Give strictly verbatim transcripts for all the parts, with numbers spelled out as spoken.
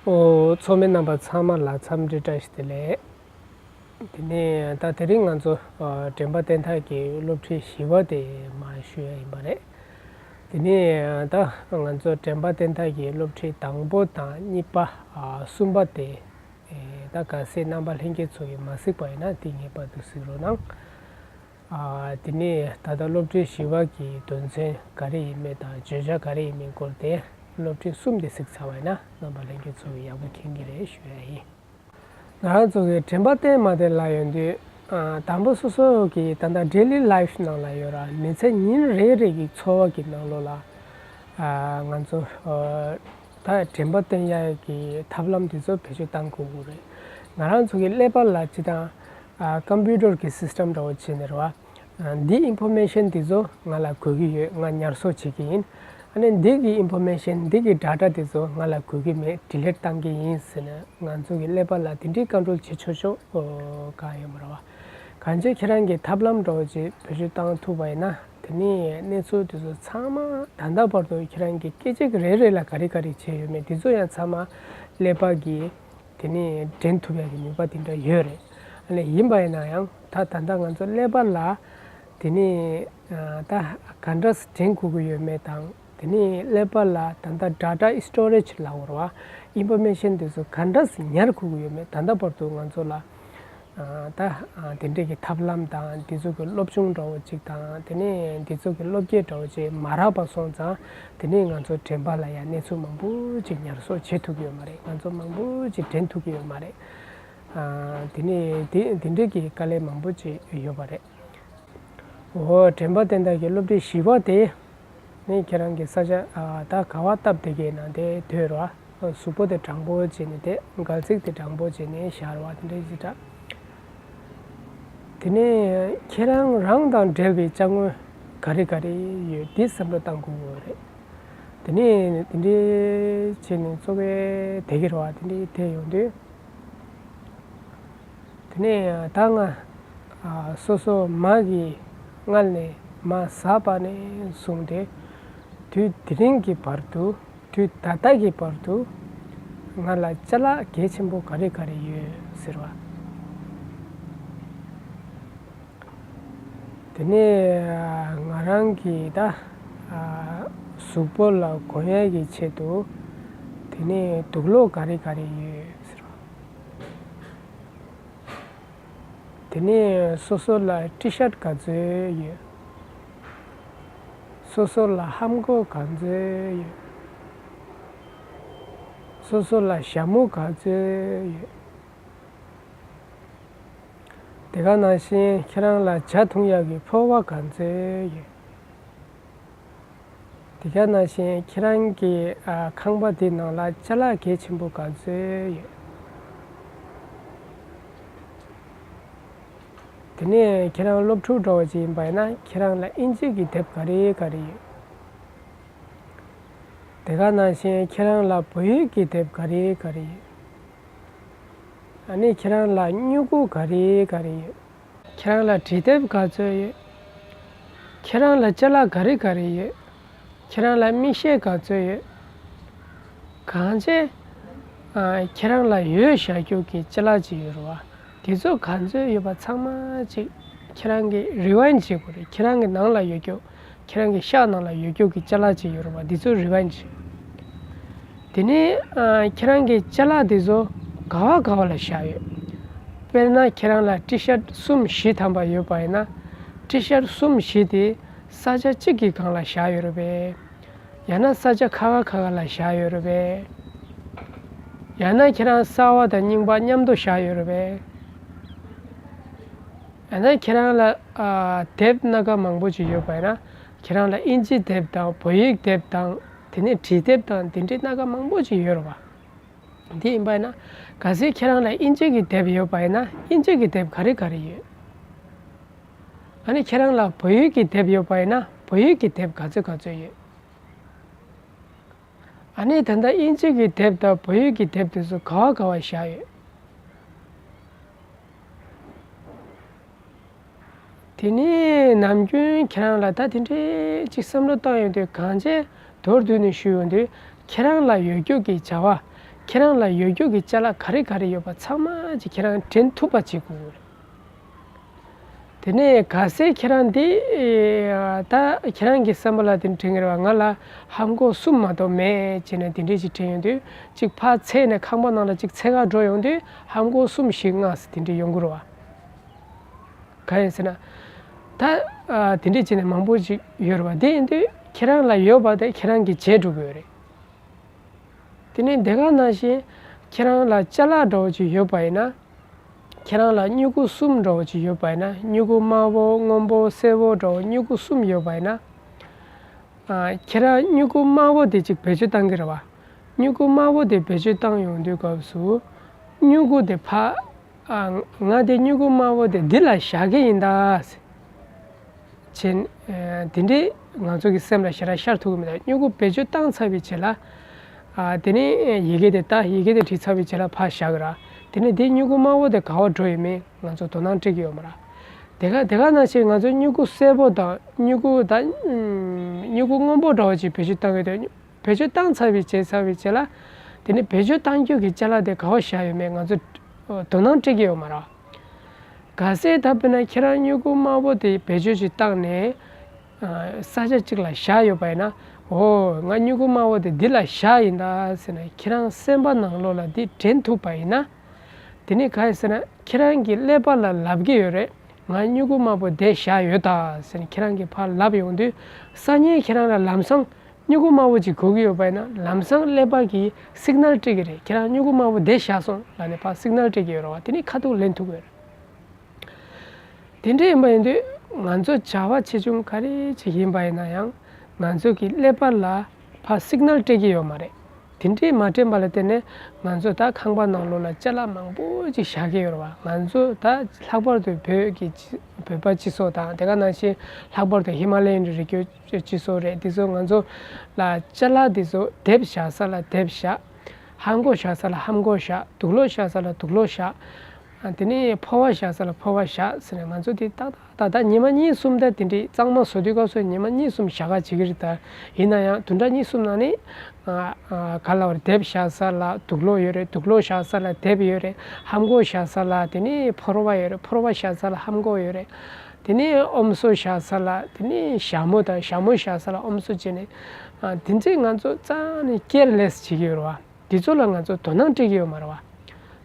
ཨོ། ཚོགས་མི་རྣམ་པ་ཚང་མ་ལ་འཚམས་འདྲི་བཀྲ་ཤིས་བདེ་ལེགས། དེ་ནས་ད་དེ་རིང་ང་ཚོ་ཨ་དྲན་པ་བསྟེན་ཐབས་ཀྱི་སློབ་ཁྲིད་བཞི་པ་དེ་མར་ཞུ་ཡ་ཡིན་པ་རེད། དེ་ནས་ད་ང་ཚོ་དྲན་པ་བསྟེན་ཐབས་ཀྱི་སློབ་ཁྲིད་དང་པོ་དང་གཉིས་པ་ཨ་གསུམ་པ་དེ་ཨེ་ད་གལ་སྲིད་རྣམ་པ་ལྷན་རྒྱས་ཚོ་གིས་མ་གཟིགས་པ་ཡིན་ན་དེ་ངེས་པར་དུ་གཟིགས་རོགས་གནང་། ཨ་དེ་ནས་ད་ལྟ་སློབ་ཁྲིད་བཞི་པ་གི་དོན་ཚན་ག་རེ་ཡིན་མིན་དང་བརྗོད་བྱ་ག་རེ་ཡིན་མིན་སྐོར་དེ་སློབ་ཁྲིད་གསུམ་དེ་གཟིགས་ཚར་བ་ཡིན་ན་རྣམ་པ་ལྷན་རྒྱས་ཚོ་གིས་ཡག་པོ་མཁྱེན་གྱི་རེད་ཞུ་ཡ་ཡིན། ང་རང་ཚོ་གི་དྲན་པ་བསྟེན་མ་བསྟེན་ལབ་ཡོང་དུས་ཨ་དང་པོ་སོ་སོ་གི་ད་ལྟ་daily life ནང་ལ་ཡོད་ར་མི་ཚེ་ཉིན་རེ་རེ་གི་འཚོ་བ་གི་ནང་ལོགས་ལ་ཨ་ང་ཚོ་ཨ་ད་དྲན་པ་བསྟེན་ཡ་གི་ཐབས་ལམ་དེ་ཚོ་བེད་སྤྱོད་བཏང་དགོས་ཀྱི་རེད། ང་རང་ཚོ་གི་ཀླད་པ་ལ་སྤྱིར་བཏང་ཨ་computer གི་system འདྲ་བོ་བྱས་ནས་རེད་བ། ཨ་འདི་information དེ་ཚོ་ང་ལ་དགོས་ཀྱི་ཡོད། ང་ཉར་གསོག་བྱེད་ཀྱི་ཡིན། ཨ་ནི་འདི་གི་information འདི་གི་data དེ་ཚོ་ང་ལ་དགོས་ཀྱི་མེད། delete བཏང་གི་ཡིན་ཟེར་ནས་ང་ཚོ་གི་ཀླད་པ་ལ་དེ་འདྲའི་control བྱེད་ཆོག་ཆོག་གང་ཡོད་མ་རེད་བ། གང་ཅི་ཁྱེད་རང་གི་ཐབས་ལམ་འདྲ་བོ་ཅིག་བེད་སྤྱོད་བཏང་ཐུབ་པ་ཡིན་ན་དེ་ནི་གནས་ཚུལ་དེ་ཚོ་ཚང་མ་ད་ལྟ་བར་དུ་ཁྱེད་རང་གི་སྐད་ཅིག་རེ་རེ་ལ་ག་རེ་ག་རེ་བྱས་ཡོད་མེད་དེ་ཚོ་ཡང་ཚང་མ་ཀླད་པ་གི་དེ་ནས་འདྲེན་ཐུབ་ཡག་གི་ནུས་པ་དེ་འདྲ་ཡོད་རེད། ཨ་ནི་ཡིན་པ་ཡིན་ན་ཡང་ད་ད་ལྟ་ང་ཚོ་ཀླད་པ་ལ་དེ་ནས་ཨ་ད་ག་འདྲ་འདྲེན་དགོས་ཀྱི་ཡོད་མེད་དང་དེ་ནས་ཀླད་པ་ལ་ད་ལྟ་data storage ལབ་དགོས་རེད་བ། information དེ་ཚོ་ག་འདྲ་ཉར་དགོས་ཀྱི་ཡོད་མེད་ད་ལྟ་བར་དུ་ང་ཚོ་ལ་ཨ་ད་ཨ་དེ་འདྲས་ཀྱི་ཐབས་ལམ་དང་འདི་ཚོ་གི་སློབ་སྦྱོང་འདྲ་བོ་ཅིག་དང་དེ་ནས་འདི་ཚོ་གི་སློབ་དགེ་འདྲ་བོ་ཅིག་མ་རག་པ་སོང་ཙང་དེ་ནས་ང་ཚོ་དྲན་པ་ལ་ཡང་གནས་ཚུལ་མང་པོ་ཅིག་ཉར་གསོག་བྱེད་ཐུབ་ཀྱི་ཡོད་མ་རེད། ང་ཚོ་མང་པོ་ཅིག་དྲན་ཐུབ་ཀྱི་ཡོད་མ་རེད། ཨ་དེ་ནས་དེ་དེ་འདྲས་ཀྱི་དཀའ་ལས་མང་པོ་ཅིག་ཡོད་པ་རེད། འོ་དྲན་པ་བསྟེན་ཐབས་ཀྱི་སློབ་ཁྲིད་བཞི་པ་དེ། ནི་ཁྱེད་རང་གི་ས་ཆ་ཨ་ད་ག་བ་སྟབས་བདེ་གི་ནང་དེ་སྡོད་རོགས། གཟུགས་པོ་དེ་དྲང་པོ་བྱས་ནས་དེ་གལ་སྲིད་དེ་དྲང་པོ་བྱས་ནས་བཞག་རོགས་དེ་འདྲ་ཞིག་འདྲ། དེ་ནས་ཁྱེད་རང་རང་དང་འབྲེལ་བའི་ཅ་དངོས་ག་རེ་ག་རེ་ཡོད་འདི་བསམ་བློ་བཏང་དགོས་ཀྱི་རེད། དེ་ནས་དེ་འདྲའི་བྱས་ནས་གཙོ་བོ་བསྡད་ཀྱི་རེད་བ། དེ་འདྲའི་བསྡད་ཡོང་དུས། དེ་ནས་ད་ང་ཨ་སོ་སོ་མ་གི་མངལ་ནས་མ་ཟ་བ་ནས་བཟུང་སྟེ་དུས་དེ་རིང་གི་བར་དུ་དུས་ད་ལྟ་གི་བར་དུ་ང་ལ་ཅ་ལག་གལ་ཆེན་པོ་ག་རེ་ག་རེ་ཡོད་ཟེར་བ། དེ་ནས་ང་རང་གི་ད་ཨ་གཟུགས་པོ་ལ་གོན་ཡས་ཀྱི་ཆེད་དུ་དེ་ནས་དུག་སློག་ག་རེ་ག་རེ་ཡོད་ཟེར་བ། དེ་ནས་སོ་སོ་ལ་ཊི་ཤར་ག་ཚོད་ཡོད། སོ་སོ་ལ་ལྷམ་གོག་ག་ཚོད་ཡོད། སོ་སོ་ལ་ཞྭ་མོ་ག་ཚོད་ཡོད། དེ་ག་ནང་བཞིན་ཁྱེད་རང་ལ་ཇ་འཐུང་ཡག་གི་ཕོར་བ་ག་ཚོད་ཡོད། དེ་ག་ནང་བཞིན་ཁྱེད་རང་གི་ཨ་ཁང་པ་དེའི་ནང་ལ་ཅ་ལག་གལ་ཆེན་པོ་ག་ཚོད་ཡོད། དེ་ནས་ཁྱེད་རང་སློབ་ཕྲུག་འདྲ་བོ་ཅིག་ཡིན་པ་ཡིན་ན་ཁྱེད་རང་ལ་ཨིན་ཇི་གི་དེབ་ག་རེ་ག་རེ་ཡོད། དེ་ག་ནང་བཞིན་ཁྱེད་རང་ལ་བོད་ཡིག་གི་དེབ་ག་རེ་ག་རེ་ཡོད། ཨ་ནི་ཁྱེད་རང་ལ་སྨྱུ་གུ་ག་རེ་ག་རེ་ཡོད། ཁྱེད་རང་ལ་འབྲི་དེབ་ག་ཚོད་ཡོད། ཁྱེད་རང་ལ་ཅ་ལག་ག་རེ་ག་རེ་ཡོད། ཁྱེད་རང་ལ་མིག་ཤེལ་ག་ཚོད་ཡོད། གང་ཅི། ཨ་ཁྱེད་རང་ལ་ཡོད་བཞག་རྒྱུ་གི་ཅ་ལག་ཅིག་ཡོད་རེད་བ། དེ་ཚོ་ག་ཚོད་ཡོད་པ་ཚང་མ་ཅིག་ཁྱེད་རང་གིས་རི་ཝའིན་བྱེད་དགོས་རེད། ཁྱེད་རང་གི་ནང་ལ་ཡོད་རྒྱུ། ཁྱེད་རང་གི་ཤག་ནང་ལ་ཡོད་རྒྱུ་གི་ཅ་ལག་ཅིག་ཡོད་རེད་བ། འདི་ཚོ་རི་ཝའིན་བྱེད། དེ་ནས་ཨ་ཁྱེད་རང་གི་ཅ་ལག་འདི་ཚོ་ག་བ་ག་བ་ལ་བཞག་ཡོད། དཔེར་ན་ཁྱེད་རང་ལ་ཊི་ཤར་གསུམ་བཞི་ཐམ་པ་ཡོད་པ་ཡིན་ན། ཊི་ཤར་གསུམ་བཞི་དེ་ས་ཆ་གཅིག་གི་སྒང་ལ་བཞག་ཡོད་རེད་པས། ཡང་ན་ས་ཆ་ཁ་ཁ་ཁ་ཁ་ལ་བཞག་ཡོད་རེད་པས། ཡང་ན་ཁྱེད་རང་གསར་བ་དང་རྙིང་པ་མཉམ་དུ་བཞག་ཡོད་རེད་པས། ཡང་ན་ཁྱེད་རང་ལ་ཨ་དེབ་སྣ་ཁ་མང་པོ་ཅིག་ཡོད་པ་ཡིན་ན། ཁྱེད་རང་ལ་ཨིན་ཇི་དེབ་དང་བོད་ཡིག་དེབ་དང་དེ་ནས་བྲིས་དེབ་དང་དེ་འདྲའི་སྣ་ཁ་མང་པོ་ཅིག་ཡོད་རེད་བ། འདི་ཡིན་པ་ཡིན་ན། གལ་སྲིད་ཁྱེད་རང་ལ་ཨིན་ཇི་གི་དེབ་ཡོད་པ་ཡིན་ན་ཨིན་ཇི་གི་དེབ་ག་རེ་ག་རེ་ཡོད། ཨ་ནི་ཁྱེད་རང་ལ་བོད་ཡིག་གི་དེབ་ཡོད་པ་ཡིན་ན་བོད་ཡིག་གི་དེབ་ག་ཚོད་ག་ཚོད་ཡོད། ཨ་ནི་ད་ལྟ་ཨིན་ཇི་གི་དེབ་དང་བོད་ཡིག་གི་དེབ་དེ་ཚོ་ག་བ་ག་བ་བཞག་ཡོད། དེ་ནས་ནམ་རྒྱུན་ཁྱེད་རང་ལ་ད་དེ་འདྲའི་ཅིག་བསམ་བློ་བཏང་ཡོང་དུས་གང་བྱས་མདོར་བསྡུས་ནས་ཞུ་ཡོང་དུས་ཁྱེད་རང་ལ་ཡོད་རྒྱུ་གི་བྱ་བ་ ཁྱེད་རང་ལ་ཡོད་རྒྱུ་གི་ཅ་ལག་ག་རེ་ག་རེ་ཡོད་པ་ཚང་མ་ཅིག་ཁྱེད་རང་དྲན་ཐུབ་པ་བྱེད་དགོས་རེད། དེ་ནས་གལ་སྲིད་ཁྱེད་རང་འདི་ད་ཁྱེད་རང་གི་བསམ་པ་ལ་དེ་འདྲ་དྲན་གྱི་རེད་བ། ང་ལ་ལྷམ་གོག་གསུམ་མ་གཏོགས་མེད་ཅེས་ནས་དེ་འདྲས་ཅིག་དྲན་ཡོང་དུས། ཅིག་ཕར་འཚོལ་ནས་ཁང་པ་ནང་ལ་ཅིག་འཚོལ་ག་འགྲོ་ཡོང་དུས་ལྷམ་གོག་གསུམ་བཞི་ལྔ་ཟེར་དེ་འདྲས་ཡོང་གི་རེད་བ། གང་ཡིན་ཟེར་ན། ད་ཨ་དེ་འདྲས་བྱས་ནས་མང་པོ་ཞིག་ཡོད་རེད་བ། དེ་ཡིན་དུས་ཁྱེད་རང་ལ་ཡོད་པ་དེ་ཁྱེད་རང་གིས་བརྗེད་འགྲོ་གི་ཡོད་རེད། དེ་ནས་དེ་ག་ནང་བཞིན་ཁྱེད་རང་ལ་ཅ་ལག་འདྲ་བོ་ཅིག་ཡོད་པ་ཡིན་ན། ཁྱེད་རང་ལ་སྨྱུ་གུ་གསུམ་འདྲ་བོ་ཅིག་ཡོད་པ་ཡིན་ན། སྨྱུ་གུ་དམར་པོ་སྔོན་པོ་སེར་པོ་འདྲ་བོ་སྨྱུ་གུ་གསུམ་ཡོད་པ་ཡིན་ན། ཨ་ཁྱེད་རང་སྨྱུ་གུ་དམར་པོ་དེ་ཅིག་བེད་སྤྱོད་བཏང་གི་རེད་བ། སྨྱུ་གུ་དམར་པོ་དེ་བེད་སྤྱོད་བཏང་ཡོང་དུས་སྐབས་སུ། སྨྱུ་གུ་དེ་ཕར། ཨ་ང་དེ་སྨྱུ་གུ་དམར་པོ་དེ་འདི་ལ་བཞག་གི་ཡིན་ད། ཅེས། ཨ་དེ་འདྲས་ང་ཚོ་གི་སེམས་ལ་ཞེ་དྲག་ཤར་ཐུབ་ཀྱི་མི་འདུག་སྨྱུ་གུ་བེད་སྤྱོད་བཏང་ཚར་བའི་རྗེས་ལ། ཨ་དེ་ནས་ཡི་གེ་དེ་ལྟ། ཡི་གེ་དེ་བྲིས་ཚར་བའི་རྗེས་ལ་ཕར་བཞག་གི་ར། དེ་ནས་དེ་སྨྱུ་གུ་དམར་པོ་དེ་ག་པར་འགྲོ་ཡོད་མེད་ང་ཚོ་དོ་སྣང་སྤྲད་ཀྱི་ཡོད་མ་རེད། དེ་ག་དེ་ག་ནང་བཞིན་ང་ཚོ་སྨྱུ་གུ་སེར་པོ་དང་སྨྱུ་གུ་དང་སྨྱུ་གུ་སྔོན་པོ་འདྲ་བོ་ཅིག་བེད་སྤྱོད་བཏང་གི་འདུག་བེད་སྤྱོད་བཏང་ཚར་བའི་རྗེས། ཚར་བའི་རྗེས་ལ། དེ་ནས་བེད་སྤྱོད་བཏང་རྒྱུ་གི་ཅ་ལག་དེ་ག་པར་བཞག་ཡོད་མེད་ང་ཚོ་དོ་སྣང་སྤྲད་ཀྱི་ཡོད་མ་རེད། གལ་སྲིད་ད་དཔེར་ན་ཁྱེད་རང་སྨྱུ་གུ་དམར་པོ་དེ་བེད་སྤྱོད་ཅིག་བཏང་ནས། ཨ་ས་ཆ་གཅིག་ལ་བཞག་ཡོད་པ་ཡིན་ན། འོ་ང་སྨྱུ་གུ་དམར་པོ་དེ་འདི་ལ་བཞག་ཡིན་ད་ཟེར་ནས་ཁྱེད་རང་སེམས་པ་ནང་ལོགས་ལ་འདི་དྲན་ཐུབ་པ་ཡིན་ན། དེ་ནས་ག་རེ་ཟེར་ན་ཁྱེད་རང་གི་ཀླད་པ་ལ་ལབ་ཀྱི་ཡོད་རེད། ང་སྨྱུ་གུ་དམར་པོ་དེ་བཞག་ཡོད་ད་ཟེར་ནས་ཁྱེད་རང་གིས་ཕར་ལབ་ཡོང་དུས། སང་ཉིན་ཁྱེད་རང་ལ་ལམ་སང་སྨྱུ་གུ་དམར་པོ་ཅིག་དགོས་ཀྱི་ཡོད་པ་ཡིན་ན་ལམ་སང་ཀླད་པ་གིས་སིག་ནལ་སྤྲད་ཀྱི་རེད། ཁྱེད་རང་སྨྱུ་གུ་དམར་པོ་དེ་བཞག་སོང་ལབ་ནས་ཕར་སིག་ནལ་སྤྲད་ཀྱི་ཡོད་རེད་བ། དེ་ནས་ཁ་ཐུག་ལེན་ཐུབ་ཀྱི་ཡོད་རེད། དེ་འདྲ་ཡིན་པ་ཡིན་དུས་ང་ཚོ་བྱ་བ་ཆེ་ཆུང་ག་རེ་ཅིག་ཡིན་པ་ཡིན་ན་ཡང་ང་ཚོ་གི་ཀླད་པ་ལ་ཕར་སིག་ནལ་སྤྲད་ཀྱི་ཡོད་མ་རེད། དེ་འདྲས་མ་སྤྲད་པ་ལ་བརྟེན་ནས་ང་ཚོ་ད་ཁང་པ་ནང་ལོགས་ལ་ཅ་ལག་མང་པོ་ཅིག་བཞག་གི་ཡོད་རེད་བ། ང་ཚོ་ད་ལྷག་པར་དུ་བོད་ཀྱི་སྤྱི་བོད་པ་སྤྱི་ཚོགས་དང་དེ་ག་ནང་བཞིན་ལྷག་པར་དུ་ཧི་མ་ལ་ཡའི་རི་རྒྱུད་སྤྱི་ཚོགས་རེད། དེ་ཚོ་ང་ཚོ་ལ་ཅ་ལག་དེ་ཚོ་དེབ་བཞག་ས་ལ་དེབ་བཞག་ལྷམ་གོག་བཞག་ས་ལ་ལྷམ་གོག་བཞག་དུག་ལོག་བཞག་ས་ལ་དུག་ལོག་བཞག་ཨ་དེ་ནས་ཕོར་པ་བཞག་ས་ལ་ཕོར་པ་བཞག་ཟེར་ནས་ང་ཚོ་དེ་ཏག་ཏག་ཏག་ཏག་ཉི་མ་གཉིས་གསུམ་ད་དེ་འདྲའི་གཙང་མ་བཟོ་དུས་སྐབས་སུ་ཉི་མ་གཉིས་གསུམ་བཞག་ག་བྱེད་ཀྱི་རེད། ད་ཡིན་ན་ཡང་བདུན་ཕྲག་གཉིས་གསུམ་ནང་ནས་ཨ་ཨ་ག་ལབ་རེད། དེབ་བཞག་ས་ལ་དུག་ལོག་ཡོད་རེད། དུག་ལོག་བཞག་ས་ལ་དེབ་ཡོད་རེད། ལྷམ་གོག་བཞག་ས་ལ་དེ་ནས་ཕོར་པ་ཡོད་རེད། ཕོར་པ་བཞག་ས་ལ་ལྷམ་གོག་ཡོད་རེད། དེ་ནས་ཨོམ་སྲུ་བཞག་ས་ལ་དེ་ནས་ཞྭ་མོ་དང་ཞྭ་མོ་བཞག་ས་ལ་ཨོམ་སྲུ་བྱས་ནས་ཨ་དེ་ཚོས་ང་ཚོ་རྩ་ནས་ཀེར་ལེ་སི་བྱེད་ཀྱི་ཡོད་རེད་བ། འདི་ཚོ་ལ་ང་ཚོ་དོ་སྣང་སྤྲད་ཀྱི་ཡོད་མ་རེད་བ།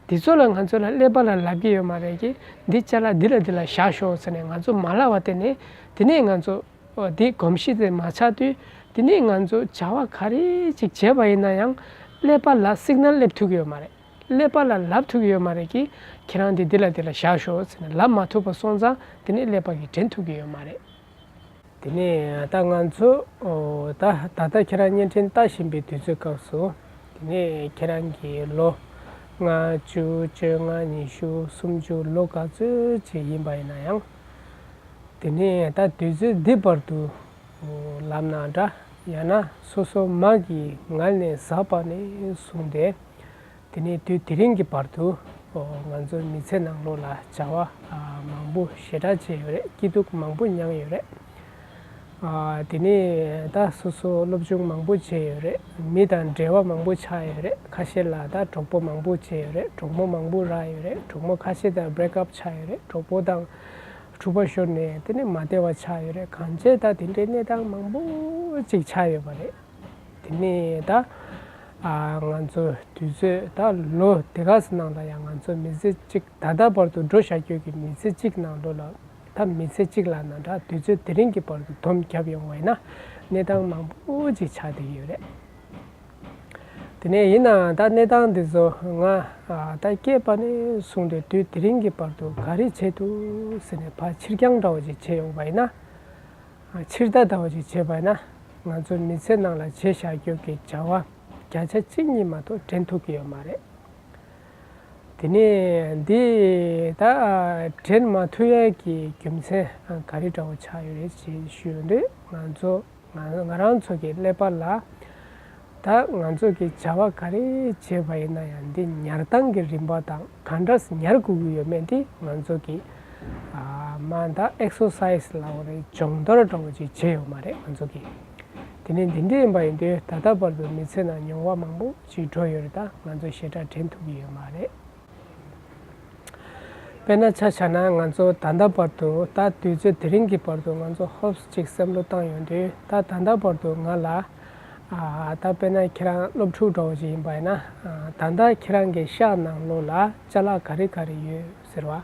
འདི་ཚོ་ལ་ང་ཚོ་ལ་ཀླད་པ་ལ་ལབ་ཀྱི་ཡོད་མ་རེད་ཀི། འདི་ཅ་ལག་འདི་ལ་འདི་ལ་བཞག་ཤོག་ཟེར་ནས་ང་ཚོ་མ་ལབ་པ་དེ་ནས། དེ་ནས་ང་ཚོ་འདི་གོམས་གཤིས་དེ་མ་ཆགས་དུས། དེ་ནས་ང་ཚོ་བྱ་བ་ག་རེ་ཅིག་བྱས་པ་ཡིན་ན་ཡང་ཀླད་པ་ལ་སིག་ནལ་སླེབས་ཐུབ་ཀྱི་ཡོད་མ་རེད། ཀླད་པ་ལ་ལབ་ཐུབ་ཀྱི་ཡོད་མ་རེད་ཀི། ཁྱེད་རང་འདི་འདི་ལ་འདི་ལ་བཞག་ཤོག་ཟེར་ནས་ལབ་མ་ཐུབ་པ་སོང་ཙང་དེ་ནས་ཀླད་པ་གིས་དྲན་ཐུབ་ཀྱི་ཡོད་མ་རེད། དེ་ནས་ད་ང་ཚོ་ད་ད་ལྟ་ཁྱེད་རང་བརྙན་འཕྲིན་ལྟ་བཞིན་པའི་དུས་ཚོད་སྐབས་སུ། དེ་ནས་ཁྱེད་རང་གི་ལོ་ལྔ་བཅུ་བཅོ་ལྔ་ཉི་ཤུ་སུམ་ཅུ་ལོ་ག་ཚོད་ཅིག་ཡིན་པ་ཡིན་ན་ཡང་། དེ་ནས་ད་དུས་ཚོད་འདི་བར་དུ་ལབ་ན་འདྲ། ཡང་ན་སོ་སོ་མ་གི་མངལ་ནས་ཟགས་པ་ནས་བཟུང་སྟེ། དེ་ནས་དུས་དེ་རིང་གི་བར་དུ་ང་ཚོ་མི་ཚེ་ནང་ལོགས་ལ་བྱ་བ་མང་པོ་ཞེ་དྲག་བྱས་ཡོད་རེད། སྐྱིད་སྡུག་མང་པོ་མྱངས་ཡོད་རེད། དེ་ནས་ད་སོ་སོ་སློབ་སྦྱོང་མང་པོ་བྱས་ཡོད་རེད། མི་དང་འབྲེལ་བ་མང་པོ་ཆགས་ཡོད་རེད། ཁ་ཤས་ལ་ད་གྲོགས་པོ་མང་པོ་བྱས་ཡོད་རེད། གྲོགས་མོ་མང་པོ་རག་ཡོད་རེད། གྲོགས་མོ་ཁ་ཤས་དང་བྷེ་རེག་ཨབ་ཆགས་ཡོད་རེད། གྲོགས་པོ་དང་འཁྲུག་པ་ཤོར་ནས་དེ་ནས་མ་བདེ་བ་ཆགས་ཡོད་རེད། གང་བྱས་ད་དེ་འདྲའི་གནས་སྟངས་མང་པོ་ཅིག་ཆགས་ཡོད་པ་རེད། དེ་ནས་ད་ང་ཚོ་དུས་ཚོད་ད་ལོ་དེ་ག་ཙམ་ནང་ལ་ཡང་ང་ཚོ་མི་ཚེ་གཅིག་ད་ལྟ་བར་དུ་འགྲོ་བཞག་རྒྱུ་གི་མི་ཚེ་གཅིག་ནང་ལོགས་ལ་ད་མི་ཚེ་གཅིག་ལ་ན་འདྲ་དུས་ཚོད་དེ་རིང་གི་བར་དུ་སྡོམ་བརྒྱབ་ཡོང་བ་ཡིན་ན་གནས་སྟངས་མང་པོ་ཅིག་ཆགས་བསྡད་ཀྱི་ཡོད་རེད། དེ་ནས་ཡིན་ནའང་ད་གནས་སྟངས་འདི་ཚོ་ང་ད་སྐྱེས་པ་ནས་བཟུང་སྟེ་དུས་དེ་རིང་གི་བར་དུ་ག་རེ་བྱས་འདུག་ཟེར་ནས་ཕར་ཕྱིར་འགྱངས་འདྲ་བོ་ཅིག་བྱས་ཡོང་བ་ཡིན་ན། ཕྱིར་ལྟ་ལྟ་བུ་ཅིག་བྱས་པ་ན་ང་ཚོ་མི་ཚེ་ནང་ལ་བྱས་བཞག་རྒྱུ་གི་བྱ་བ་བརྒྱ་ཆ་གཅིག་གཉིས་མ་གཏོགས་དྲན་ཐུབ་ཀྱི་ཡོད་མ་རེད། དེ་ནས་འདི་ད་དྲན་མ་ཐུབ་ཡས་ཀྱི་རྒྱུ་མཚན་ག་རེ་འདྲ་བོ་ཆགས་ཡོད་རེད་ཅེས་ཞུ་ཡོང་དུས། ང་ཚོ་ང་ང་རང་ཚོ་གི་ཀླད་པ་ལ་ད་ང་ཚོ་གི་བྱ་བ་ག་རེ་བྱས་པ་ཡིན་ན་ཡང་འདི་ཉར་སྟངས་ཀྱི་རིམ་པ་དང་གང་འདྲ་ཉར་དགོས་ཀྱི་ཡོད་མེད་འདི་ང་ཚོ་གི་ཨ་མ་ད་ཨེག་སར་སའི་ཛི་ལབ་དགོས་རེད། སྦྱོང་བརྡར་འདྲ་བོ་ཅིག་བྱས་ཡོད་མ་རེད། ང་ཚོ་གི་ དེ་ནས་འདི་འདྲ་ཡིན་པ་ཡིན་དུས་ད་ལྟ་བར་དུ་མི་ཚེ་ནང་མྱོང་བ་མང་པོ་ཅིག་འགྲོ་ཡོད་རེད། ད་ང་ཚོ་ཞེ་དྲག་དྲན་ཐུབ་ཀྱི་ཡོད་མ་རེད། དཔེར་ན་ཆ་བཞག་ན་ང་ཚོ་ད་ལྟ་བར་དུ་ད་དུས་ཚོད་དེ་རིང་གི་བར་དུ་ང་ཚོ་ཧོབ་ཅིག་བསམ་བློ་བཏང་ཡོང་དུས་ད་ད་ལྟ་བར་དུ་ང་ལ་ཨ་ད་དཔེར་ན་ཁྱེད་རང་སློབ་ཕྲུག་འདྲ་བོ་ཅིག་ཡིན་པ་ཡིན་ན་ཨ་ད་ལྟ་ཁྱེད་རང་གི་ཤག་ནང་ལོགས་ལ་ཅ་ལག་ག་རེ་ག་རེ་ཡོད་ཟེར་བ།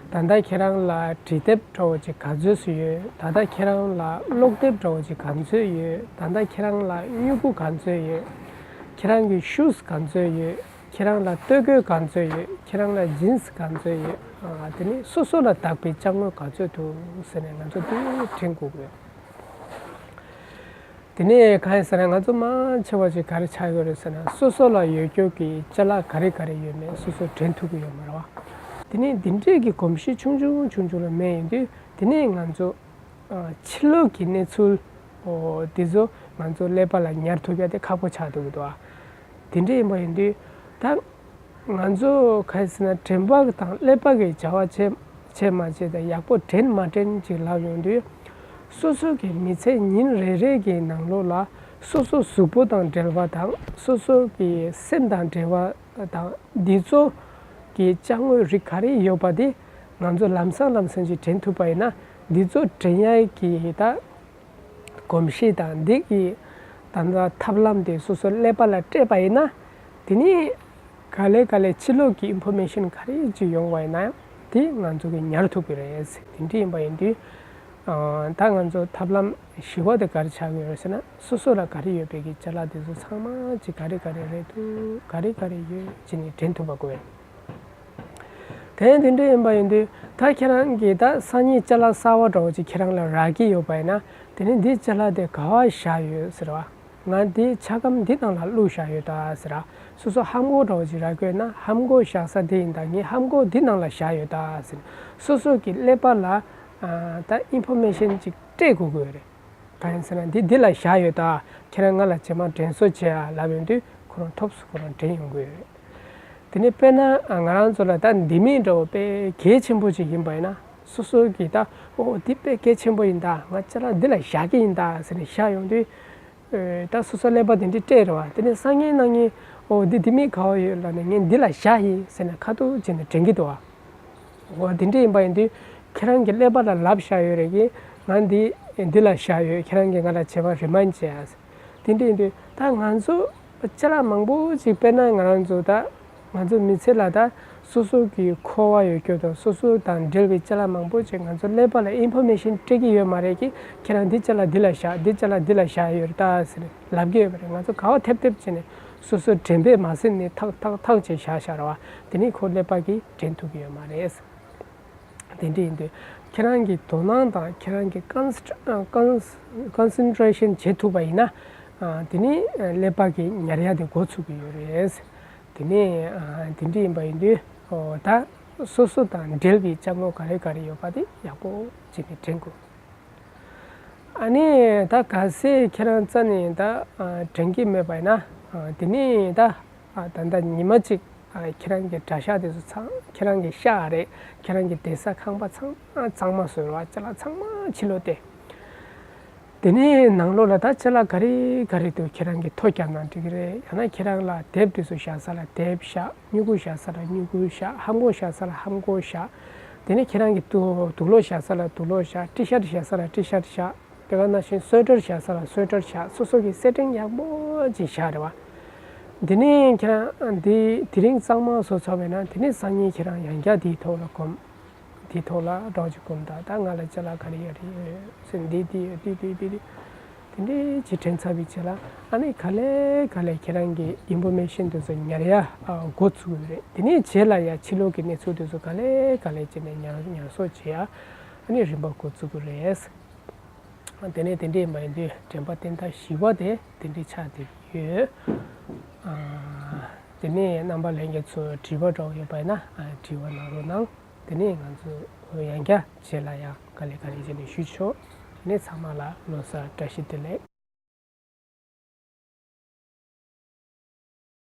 ད་ལྟ་ཁྱེད་རང་ལ་འབྲི་དེབ་འདྲ་བོ་ཅིག་ག་ཚོད་ཅིག་ཡོད། ད་ལྟ་ཁྱེད་རང་ལ་ཀློག་དེབ་འདྲ་བོ་ཅིག་ག་ཚོད་ཡོད། ད་ལྟ་ཁྱེད་རང་ལ་སྨྱུ་གུ་ག་ཚོད་ཡོད། ཁྱེད་རང་གི་ཤུ་ཟི་ག་ཚོད་ཡོད། ཁྱེད་རང་ལ་སྟོད་གོས་ག་ཚོད་ཡོད། ཁྱེད་རང་ལ་ཇིན་སི་ག་ཚོད་ཡོད། ཨ་དེ་ནི་སོ་སོ་ལ་བདག་པའི་ཅ་དངོས་ག་ཚོད་འདུག་ཟེར་ནས་ང་ཚོ་དེ་དྲན་དགོས་ཀྱི་ཡོད། དེ་ནས་གང་ཡིན་ཟེར་ན་ང་ཚོ་མང་ཆེ་བ་ཞིག་ག་རེ་ཆགས་ཡོད་རེད་ཟེར་ན་སོ་སོ་ལ་ཡོད་རྒྱུ་གི་ཅ་ལག་ག་རེ་ག་རེ་ཡོད་མེད་སོ་སོ་དྲན་ཐུབ་ཀྱི་ཡོད་མ་རེད་བ། དེ་ནས་འདི་འདྲས་ཀྱི་གོམས་གཤིས་ཆུང་ཆུང་ཆུང་ཆུང་ལ་མེད་ཡིན་དུས་དེ་ནས་ང་ཚོ་ཨ་ཕྱི་ལོགས་ཀྱི་གནས་ཚུལ་འོ་དེ་ཚོ་ང་ཚོ་ཀླད་པ་ལ་ཉར་ཐུབ་ཡ་དེ་ཁག་པོ་ཆགས་འདུག་གི་འདུག་ཨ། དེ་འདྲས་ཡིན་པ་ཡིན་དུས་ད་ང་ཚོ་ག་རེ་ཟེར་ན་དྲན་པ་དང་ཀླད་པ་གི་བྱ་བ་བྱེད་བྱེད་མ་བྱེད་དང་ཡག་པོ་དྲན་མ་དྲན་ཅིག་ལབ་ཡོང་དུས་སོ་སོ་གི་མི་ཚེ་ཉིན་རེ་རེ་གི་ནང་ལོགས་ལ་སོ་སོ་གཟུགས་པོ་དང་འབྲེལ་བ་དང་སོ་སོ་གི་སེམས་དང་འབྲེལ་བ་དང་འདི་ཚོ་གི་ཅ་དངོས་རིགས་ག་རེ་ཡོད་པ་དེ་ང་ཚོ་ལམ་སང་ལམ་སང་ཅིག་དྲན་ཐུབ་པ་ཡིན་ན་འདི་ཚོ་དྲན་ཡ་གི་ད་གོམས་གཤིས་དང་འདི་གི་ད་ལྟ་ཐབས་ལམ་དེ་སོ་སོ་ཀླད་པ་ལ་སྤྲད་པ་ཡིན་ན་དེ་ནི་ག་ལེ་ག་ལེ་ཕྱི་ལོགས་ཀྱི་ཨིན་ཕོར་མེ་ཤན་ག་རེ་ཅིག་ཡོང་བ་ཡིན་ན་ཡང་དེ་ང་ཚོ་གི་ཉར་ཐུབ་ཀྱི་རེད། དེ་འདྲ་ཡིན་པ་ཡིན་དུས་ད་ང་ཚོ་ཐབས་ལམ་བཞི་པ་དེ་ག་རེ་ཆགས་ཀྱི་ཡོད་རེད་ཟེར་ན་སོ་སོ་ལ་ག་རེ་ཡོད་པའི་གི་ཅ་ལག་དེ་ཚོ་ཚང་མ་ཅིག་ག་རེ་ག་རེ་རེད་འདུག་ག་རེ་ག་རེ་ཡོད་ཅེས་ནས་དྲན་ཐུབ་པ་དགོས། དེ་དེ་འདྲ་ཡིན་པ་ཡིན་དུས་ད་ཁྱེད་རང་གིས་ད་སང་ཉིན་ཅ་ལག་གསར་བ་འདྲ་བོ་ཅིག་ཁྱེད་རང་ལ་རག་གི་ཡོད་པ་ཡིན་ན་དེ་ནི་འདི་ཅ་ལག་དེ་ག་བ་བཞག་ཡོད་ཟེར་བ། ང་འདི་ཆ་སྒམ་འདི་ནང་ལ་བླུགས་བཞག་ཡོད་ད་ཟེར་བ། སོ་སོ་ཧམ་གོ་འདྲ་བོ་ཅིག་རག་གི་ཡོད་ན་ཧམ་གོ་བཞག་ས་འདི་ཡིན་ད་ངས་ཧམ་གོ་འདི་ནང་ལ་བཞག་ཡོད་ད་ཟེར། སོ་སོ་གི་ཀླད་པ་ལ་ད་ཨིན་ཕོར་མེ་ཤན་ཅིག་སྤྲད་དགོས་ཀྱི་ཡོད་རེད། གང་ཡིན་ཟེར་ན་འདི་འདི་ལ་བཞག་ཡོད་ད། ཁྱེད་རང་ང་ལ་རྗེས་མ་དྲན་གསོ་བྱེད་ཨ་ལབ་ཡོང་དུས་ཁོ་རང་ཐོབ་སུ་ཁོ་རང་དྲན་ཡོང་གི་ཡོད་རེད། དེ་ནས་དཔེར་ན་ང་རང་ཚོ་ལ་ད་འདི་མིན་འདྲ་བོ་དཔེ་གལ་ཆེན་པོ་ཅིག་ཡིན་པ་ཡིན་ན་སོ་སོ་གིས་ད་ཨོ་འདི་དཔེ་གལ་ཆེན་པོ་ཡིན་ད་ང་ཅ་ལག་འདི་ལ་བཞག་གི་ཡིན་ད་ཟེར་ནས་བཞག་ཡོང་དུས་ད་སོ་སོ་ཀླད་པ་དེ་འདྲས་སྤྲད་རེད་བ། དེ་ནས་སང་ཉིན་གནངས་ཉིན་ཨོ་འདི་འདི་མིན་ག་བ་ཡོད་ལབ་ནས་ངས་འདི་ལ་བཞག་ཡིན་ཟེར་ནས་ཁ་ཐུག་བྱས་ནས་དྲན་གི་འདུག་བ། འོ་དེ་འདྲ་ཡིན་པ་ཡིན་དུས་ཁྱེད་རང་གི་ཀླད་པ་ལ་ལབ་བཞག་ཡོད་རེད་གི། ང་འདི་འདི་ལ་བཞག་ཡོད། ཁྱེད་རང་གིས་ང་ལ་བྱས་པ་རི་མན་བྱས་ཨ། དེ་འདྲ་ཡིན་དུས་ད་ང་ཚོ་ཅ་ལག་མང་པོ་ཅིག་དཔེར་ན་ང་རང་ཚོ་ད་ང་ཚོ་མི་ཚེ་ལ་ད་སོ་སོ་གི་འཁོར་བ་ཡོད་རྒྱུ་དང་སོ་སོ་དང་འབྲེལ་བའི་ཅ་ལག་མང་པོ་ཅིག་ང་ཚོ་ཀླད་པ་ལ་ཨིན་ཕོར་མེ་ཤན་སྤྲད་ཀྱི་ཡོད་མ་རེད་གི། ཁྱེད་རང་འདི་ཅ་ལག་འདི་ལ་བཞག་འདི་ཅ་ལག་འདི་ལ་བཞག་ཡོད་རེད་ད་ཟེར་ལབ་ཀྱི་ཡོད་མ་རེད། ང་ཚོ་ག་བ་ཐེབས་ཐེབས་བྱས་ནས་སོ་སོ་དྲན་པས་མ་ཟིན་ནས་ཐག་ཐག་ཐག་བྱས་བཞག་བཞག་ར་བ། དེ་ནི་ཁོ་ཀླད་པ་གིས་དྲན་ཐུབ་ཀྱི་ཡོད་མ་རེད། དེ་འདྲ་ཡིན་དུས་ཁྱེད་རང་གི་དོ་སྣང་དང་ཁྱེད་རང་གི་ཀོན་སི་ཀོན་སི་ཀོན་སེན་ཊྲེ་ཤན་བྱེད་ཐུབ་པ་ཡིན་ན་དེ་ནི་ཀླད་པ་གིས་ཉར་ཡ་དེ་འགོ་ཚུགས་ཀྱི་ཡོད་རེད། དེ་ནི་དེ་འདྲ་ཡིན་པ་ཡིན་དུས་ད་སོ་སོ་དང་འབྲེལ་བའི་ཅ་དངོས་ག་རེ་ག་རེ་ཡོད་པ་དེ་ཡག་པོ་བྱས་ནས་དྲན་དགོས། ཨ་ནི་ད་གལ་སྲིད་ཁྱེད་རང་རྩ་ནས་ད་དྲན་གྱི་མེད་པ་ཡིན་ན་དེ་ནི་ད་ད་ལྟ་ཉི་མ་གཅིག་ཁྱེད་རང་གི་གྲྭ་ཤག་དེ་ཚོ་ཚང་ཁྱེད་རང་གི་ཤག་རེད། ཁྱེད་རང་གི་བསྡད་ས་ཁང་པ་ཚང་མ་གཙང་མ་བཟོས་ར་བ། ཅ་ལག་ཚང་མ་ཕྱི་ལོགས་ཏེ། དེ་ནས་ནང་ལོགས་ལ་ད་ཅ་ལག་ག་རེ་ག་རེ་འདུག་ཁྱེད་རང་གིས་ཐོ་བརྒྱབ་ན་འགྲིག་གི་རེད། ཡང་ན་ཁྱེད་རང་ལ་དེབ་དེ་ཚོ་བཞག་ས་ལ་དེབ་བཞག་སྨྱུ་གུ་བཞག་ས་ལ་སྨྱུ་གུ་བཞག་ཧམ་གོ་བཞག་ས་ལ་ཧམ་གོ་བཞག་དེ་ནས་ཁྱེད་རང་གི་དུག་དུག་ལོག་བཞག་ས་ལ་དུག་ལོག་བཞག་ཊི་ཤར་བཞག་ས་ལ་ཊི་ཤར་བཞག་དེ་ག་ནང་བཞིན་སུ་ཝེ་ཊར་བཞག་ས་ལ་སུ་ཝེ་ཊར་བཞག་སོ་སོ་གི་སེ་ཊིང་ཡག་པོ་ཅིག་བཞག་རེད་བ། དེ་ནས་ཁྱེད་རང་འདི་དེ་རིང་གཙང་མ་བཟོ་ཚར་བས་ན་དེ་ནས་སང་ཉིན་ཁྱེད་རང་ཡང་བསྐྱར་དེའི་ཐོག་ལ་གོམས། དེའི་ཐོག་ལ་འདྲ་བོ་ཅིག་གོམས་དང་ད་ང་ལ་ཅ་ལག་ག་རེ་ཡོད་རེད་ཡོད་ཟེར་འདི་འདི་ཡོད་འདི་འདི་འདི་འདི་དེ་འདྲས་ཅིག་དྲན་ཚར་བའི་རྗེས་ལ་ཨ་ནི་ག་ལེ་ག་ལེ་ཁྱེད་རང་གི་ཨིན་ཕོར་མེ་ཤན་དེ་ཚོ་ཉར་ཡ་འགོ་ཚུགས་ཡོད་རེད། དེ་ནས་རྗེས་ལ་ཡ་ཕྱི་ལོགས་ཀྱི་གནས་ཚུལ་དེ་ཚོ་ག་ལེ་ག་ལེ་བྱས་ནས་ཉར་ཉར་གསོག་བྱེད་ཡ་ཨ་ནི་རིམ་པ་འགོ་ཚུགས་ཀྱི་རེད། དེ་ནས་དེ་འདྲས་མ་ཡིན་དུས་དྲན་པ་བརྟན་མཐའ་བཞི་པ་དེ་དེ་འདྲས་ཆགས་བསྡད་ཀྱི་ཡོད། དེ་ནས་རྣམ་པ་ལྷན་རྒྱས་ཚོ་དྲི་བ་འདྲ་བོ་ཡོད་པ་ཡིན་ན་དྲི་བ་གནང་རོགས་གནང་། དེ་ནས་ང་ཚོ་ཡང་བསྐྱར་རྗེས་ལ་ཡང་ག་ལེ་ག་ལེ་བྱས་ནས་ཞུས་ཆོག་དེ་ནས་ཚང་མ་ལ་ལོ་གསར་བཀྲ་ཤིས་བདེ་ལེགས།